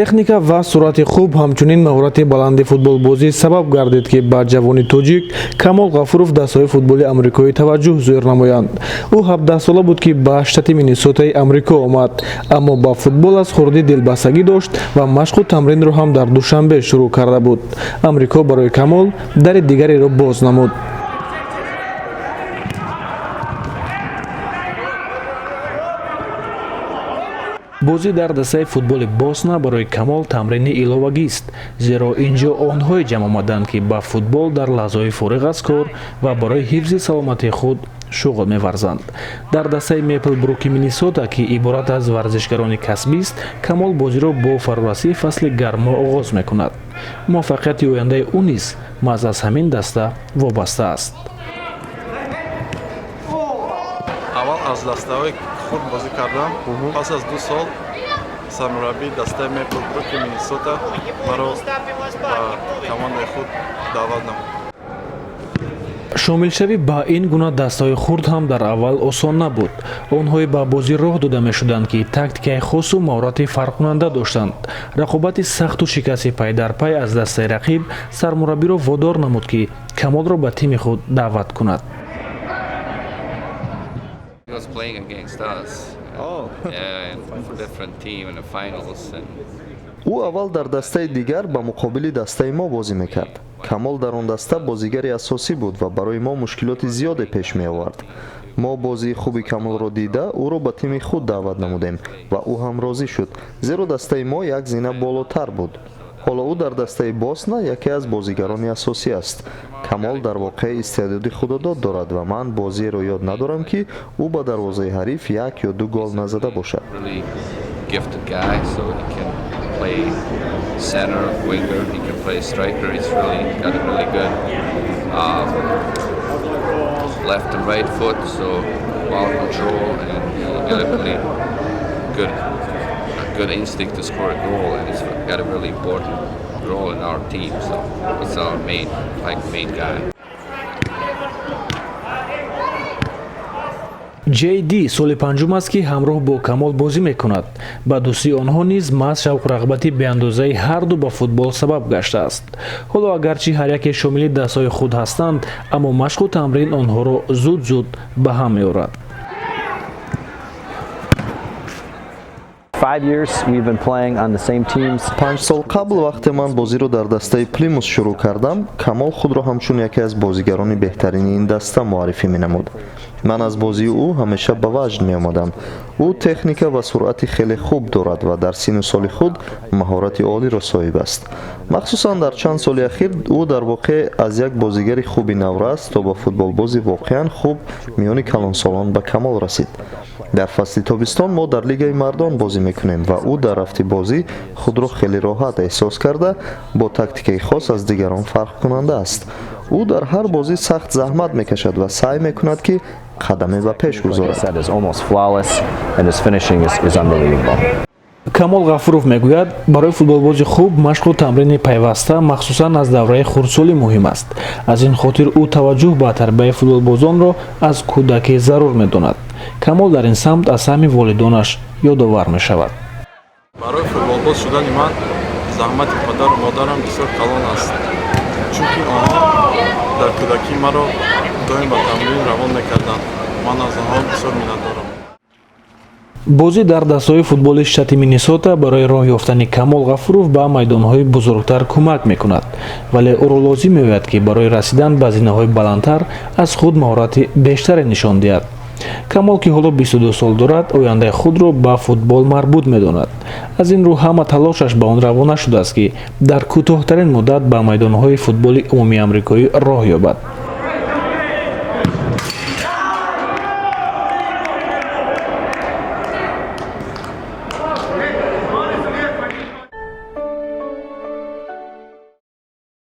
Техника ва суръати хуб, ҳамчунин маҳорати баланди футболбозӣ сабаб гардид, ки ба ҷавони тоҷик Камол Ғафуров дастаҳои футболи амрикоӣ таваҷҷӯҳ зоҳир намоянд. Ӯ 17сола буд, ки ба штати Миннесотаи Амрико омад, аммо ба футбол аз хурдӣ дилбастагӣ дошт ва машқу тамринро ҳам дар Душанбе шурӯъ карда буд. Амрико барои Камол дари дигареро боз намуд. Бозӣ дар дастаи футболи Босна барои Камол тамрини иловагист, зеро ин ҷо онҳое ҷамъ омаданд, ки ба футбол дар лаҳзаҳои фориғ аз кор ва барои ҳифзи саломатии худ шуғл меварзанд. Дар дастаи Меплбруки Миннесота, ки иборат аз варзишгарони касбист, Камол бозиро бо фарорасии фасли гармо оғоз мекунад. Муваффақияти ояндаи ӯ низ маҳз аз ҳамин даста вобаста аст. Аввал аз дастаҳои хурд бозӣ кардам. Пас аз 2 сол сармураббии дастаи Меплбруки Миннесота маро ба командаи худ даъват намуд. Шомилшавӣ ба ин гуна дастаҳои хурд ҳам дар аввал осон набуд. Онҳое ба бозӣ роҳ дода мешуданд, ки тактикаи хосу маҳорати фарқкунанда доштанд. Рақобати сахту шикасти пайдарпай аз дастаи рақиб сармураббиро водор намуд, ки Камолро ба тими худ даъват кунад. He was playing against us. Yeah, and for different team in the finals. And Ӯ аввал дар дастаи дигар ба муқобили дастаи мо бозӣ мекард. Камол дар он даста бозигари асосӣ буд ва барои мо мушкилоти зиёде пеш меовард. Мо бозии хуби Камолро дида, ӯро ба тими худ даъват намудем ва ӯ ҳам розӣ шуд, зеро дастаи мо як зина болотар буд. Ҳоло ӯ дар дастаи Босна яке аз бозигарони асосӣ аст. Камол дар воқеъ истеъдоди худодод дорад ва ман бозиеро ёд надорам, ки ӯ ба дарвозаи ҳариф як ё ду гол назада бошад. Really gifted guy, so he can play center, winger, he can play striker. He's really got a really good left and right foot, so ball control, and he got a really good instinct to score a goal, and he's got a really important role in our team. So he's our main, like, main guy. Ҷд соли панҷум аст, ки ҳамроҳ бо Камол бозӣ мекунад. Ба дӯстии онҳо низ маҳз шавқу рағбати беандозаи ҳарду ба футбол сабаб гаштааст. Ҳоло агарчи ҳар яке шомили дастаҳои худ ҳастанд, аммо машқу тамрин онҳоро зуд зуд ба ҳам меорад. 5 years we've been playing on the same teams. 5 сол қабл, вақте ман бозиро дар дастаи Плимус шурӯъ кардам, Камол худро ҳамчун яке аз бозигарони беҳтарини ин даста муаррифӣ менамуд. Ман аз бозии ӯ ҳамеша ба ваҷд меомадам. Ӯ техника ва суръати хеле хуб дорад ва дар синну соли худ маҳорати олиро соҳиб аст. Махсусан дар чанд соли ахир ӯ дар воқеъ аз як бозигари хуби наврас то ба футболбози воқеан хуб миёни калонсолон ба камол расид. Дар фасли тобистон мо дар лигаи мардон бозӣ мекунем ва ӯ дар рафти бозӣ худро хеле роҳат эҳсос карда, бо тактикаи хос аз дигарон фарқкунанда аст. Ӯ дар ҳар бозӣ сахт заҳмат мекашад ва саъй мекунад, ки қадаме ба пеш Like I гузорад. said, is almost flawless, and his finishing is unbelievable. Камол Ғафуров мегӯяд, барои футболбози хуб машқу тамрини пайваста, махсусан аз давраи хурдсолӣ, муҳим аст. Аз ин хотир ӯ таваҷҷӯҳ ба тарбияи футболбозонро аз кӯдакӣ зарур медонад. Камол дар ин самт аз саҳми волидонаш ёдовар мешавад. Барои футболбоз шудани ман заҳмати падару модарам бисёр калон аст, чунки онҳо дар кӯдакӣ маро доим ба тамрин равон мекарданд. Ман аз онҳо бисёр миннатдорам. Бозӣ дар дастаҳои футболи штати Миннесота барои роҳ ёфтани Камол Ғафуров ба майдонҳои бузургтар кӯмак мекунад, вале ӯро лозим меояд, ки барои расидан ба зинаҳои баландтар аз худ маҳорати бештаре нишон диҳад. Камол, ки ҳоло 22 сол дорад, ояндаи худро ба футбол марбут медонад. Аз ин рӯ ҳама талошаш ба он равона шудааст, ки дар кӯтоҳтарин муддат ба майдонҳои футболи умумиамрикоӣ роҳ ёбад.